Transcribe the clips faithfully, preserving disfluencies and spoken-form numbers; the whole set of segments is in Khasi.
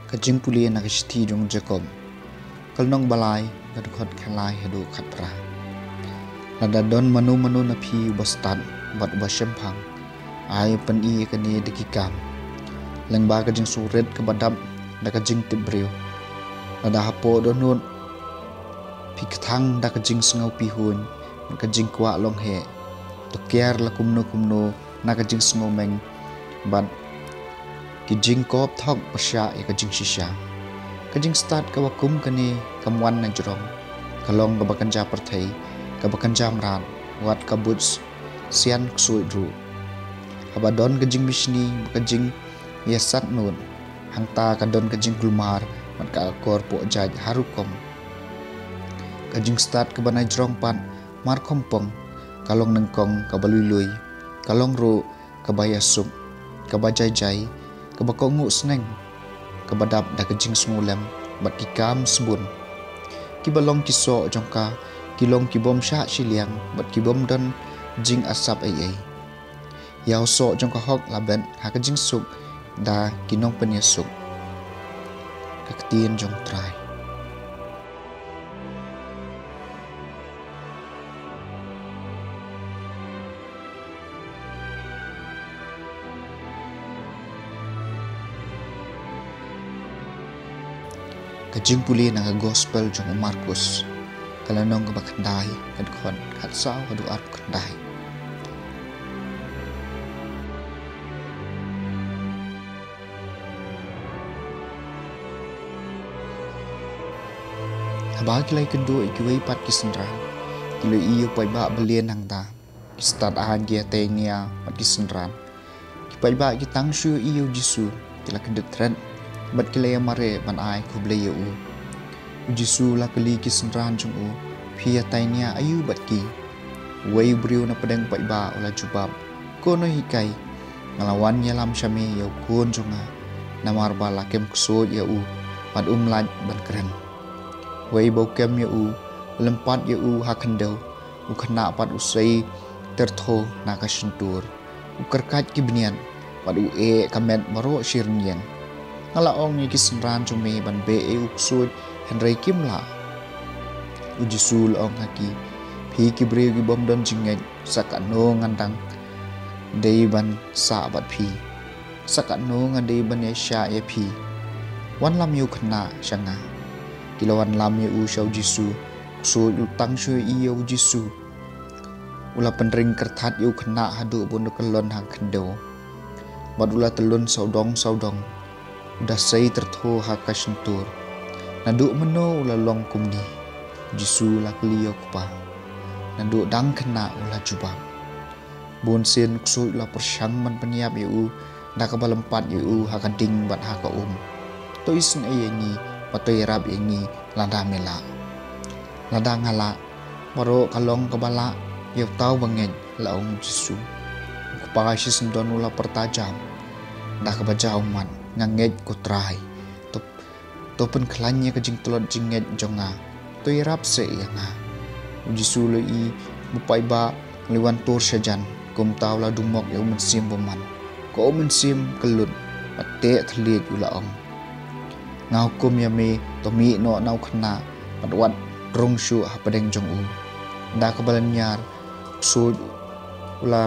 Ka jingpule na ka shithi jong u Jakob, ka lynnong ba lai, ka dkhot khatlai haduh khatphra. Lada don mano mano na phi uba stad bad uba shemphang, ai u pyni ïa kane da ki kam, lyngba ka jingsngewrit kaba dap da ka jingtip briew. Lada hapoh dohnud phi kthang da ka jingsngewpihun, ka jingkwah long heh, to kiar la kumno kumno na ka jingsngewmeng bad ki jingkop thok pyrshah ïa ka jingshisha. Ka jingstad kaba kum kane kam wan na jrong, ka long kaba kynja pyrthei, kaba kynja mrad, wat ka buit sian ksuid ruh. Haba don ka jingbishni bad ka jingïasaknud, hangta ka don ka jingkulmar bad ka akor pohjait ha rukom. Ka jingstad kaba na jrong pat mar khompong, ka long nyngkong kaba lui lui, ka long ruh kaba ïasuk, kaba jai jai, kaba kohnguh sneng, kaba dap da ka jingsngewlem bad ki kam sbun. Kiba long ki soh jong ka ki long ki bym shah shiliang bad ki bym don jingasap ei ei. Ïa u soh jong ka hok la bet ha ka jingsuk da ki nongpynïasuk. Ka ktien jong u Trai. Ka jingpule na ka gospel jong u Markus, ka lynnong kaba khyndai, ka dkhot khatsaw haduh arphew khyndai. Haba ki la ïakynduh ïa kiwei pat ki synran, ki la ïohi ïa u paidbah ba lieh nangta. Ki stad aiñ ki ïatei nia bad ki synran. Ki paidbah ki tang shu ïohi ïa u Jisu, ki la kyndit thret bad ki la ïamareh ban ai khublei ïa u. U Jisu u la kylli ki synran jong u, phi ïatei nia aïu bad ki? Uwei u briew na pdeng paidbah u la jubab, ko Nonghikai, nga la wan ïalam sha me ïa u khun jong nga, namar ba la kem ksuid ïa u bad um lait ban kren. Uwei ba u kem ïa u u lympat ïa u ha khyndew, u khynnah pat u sei tyrtho na ka shyntur. U kyrkhat ki bniat bad u eh ka met baroh shi rynïeng. Nga la ong ïa ki synran jong me ban beh ïa u ksuid, hynrei kim lah. U Jisu u la ong ha ki, phi ki briew ki bym don jingngeit, sa katno ngan dang dei ban sah bad phi? Sa katno nga dei ban ïaishah ïa phi? Wanlam ïa u khynnah sha nga. Ki la wanlam ïa u sha u Jisu. U ksuid u tang shu ïohi ïa u Jisu, u la pynring kyrthat ïa u khynnah haduh ba un da kyllon ha khyndew. Bad u la tyllun sawdong sawdong, u da sei tyrtho ha ka shyntur. Naduh mynno u la long kumne? U Jisu u la kylli ïa u kpa. Naduh dang khynnah, u la jubab. Bun sien u ksuid u la pyrshang ban pynïap ïa u da kaba lympat ïa u ha ka ding bad ha ka um. To isynei ïa ngi bad to ïarap ïa ngi lada me lah. Lada nga lah, baroh ka long kaba lah ïa uta uba ngeit, la ong u Jisu. U kpa shisyndon u la pyrta jam da kaba jaw ummat, nga ngeit ko Trai. To To pynkhlaiñ ïa ka jingtlot jingngeit jong nga. To ïarap seh ïa nga. U Jisu u la ïohi ba u paidbah u la wan tur shajan, kumta u la dumok ïa u mynsiem bymman. Ko mynsiem kyllut bad teh thylliej, u la ong, nga hukum ïa me, to mih noh na u khynnah bad wat rung shuh hapdeng jong u. Da kaba lynñiar u ksuid u la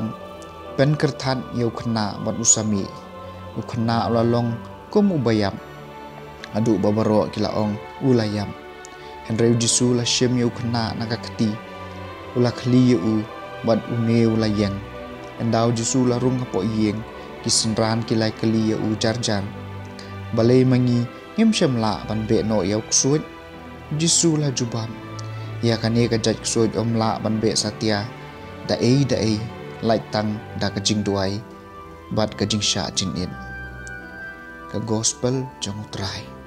pynkyrthat ïa u khynnah bad u sa mih. U khynnah u la long kum uba ïap, haduh ba baroh ki la ong, u la ïap. Hynrei u Jisu u la shim ïa u khynnah na ka kti, u la khlieh ïa u bad une u la ïeng. Ynda u Jisu u la rung hapoh ïing, ki synran ki la kylli ïa u jar jar, balei ma ngi ngim shym lah ban beh noh ïa u ksuid? U Jisu u la jubab, ïa kane ka jait ksuid ym lah ban beh satia da ei da ei, lait tang da ka jingduwai bad ka jingshah jingit. Ka gospel jong u Trai.